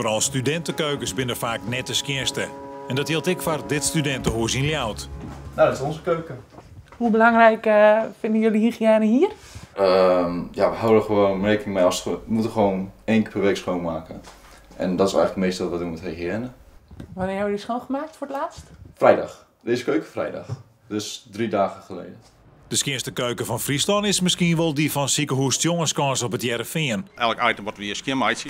Foaral studintekeukens binne faak net de skjinste. En dat jildt ek foar dit studintehûs yn Ljouwert. Nou, dat is onze keuken. Hoe belangrijk vinden jullie hygiëne hier? Ja, we houden gewoon rekening mee als we moeten gewoon één keer per week schoonmaken. En dat is eigenlijk meestal wat we doen met hygiëne. Wanneer hebben jullie schoongemaakt voor het laatst? Vrijdag. Deze keuken vrijdag. Dus 3 dagen geleden. De skjinste keuken fan Fryslân is miskien wol dy fan sikehûs Tjongerskâns op It Hearrenfean. Elk item wat we hjir skjinmeitsje,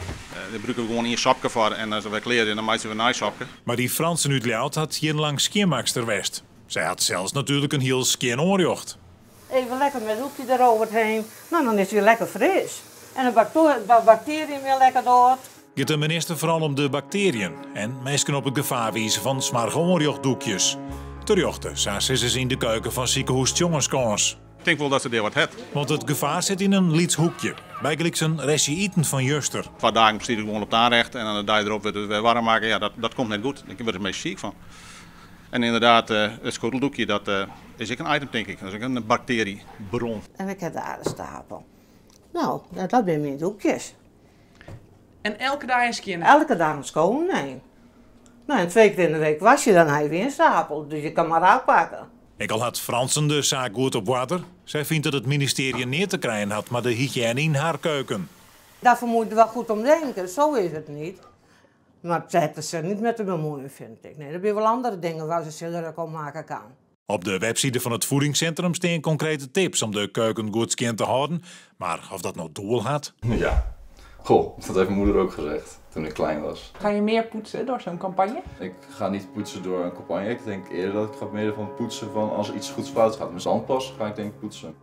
dêr brûke we gewoan ien sopke foar en as we klear binne, dan meitsje we in nij sopke. Mar dy Fransen út Ljouwert hat jierrenlang skjinmakster west. Sy hat sels natuerlik in hiel skjin oanrjocht. Even lekker met doekje eroverheen. Nou, dan is het weer lekker fris. En de bacteriën weer lekker dood. Giet de minister foaral om de baktearjen en minsken op it gefaar wize fan smoarge oanrjochtdoekjes. Terjochte, sa sizze se yn de keuken fan sikehûs Tjongerskâns. Ik tink wol dat se dêr wat hat. Want it gefaar sit yn in lyts hoekje. Bygelyks in restje iten fan juster. 2 dagen stiet it gewoan op it oanrjocht en dan de dei derop wurdt it wer waarm makke. Ja, dat komt net goed. Dêr wurde de minsken siik fan. En ynderdaad, it skûteldoekje, dat is ek in item, tink ik. Dat is ek in baktearjebron. En ik ha daar in stapel. Nou, dat binne myn doekjes. En elke dei in skjinne? Elke dei in skjinne, nee. Nou, en twee kear yn de week was je, dan ha je wer in stapel. Dus je kin mar ôfpakke. Ek al hat Fransen de saak goed op oarder. Sy fynt dat it ministearje neat te krijen hat mei de hygiëne yn har keuken. Daarvoor moet je wel goed om denken, zo is het niet. Maar het is er niet met te bemoeien, vind ik. Nee, er zijn wel andere dingen waar ze zich druk om maken kan. Op de webside fan it voedingscentrum steane konkrete tips om de keuken goed skjin te hâlden. Mar oft dat no doel hat? Ja. Goh, dat heeft mijn moeder ook gezegd toen ik klein was. Ga je meer poetsen door zo'n campagne? Ik ga niet poetsen door een campagne. Ik denk eerder dat ik ga meer van poetsen van als iets goeds fout gaat. Mijn zandpas ga ik denk ik poetsen.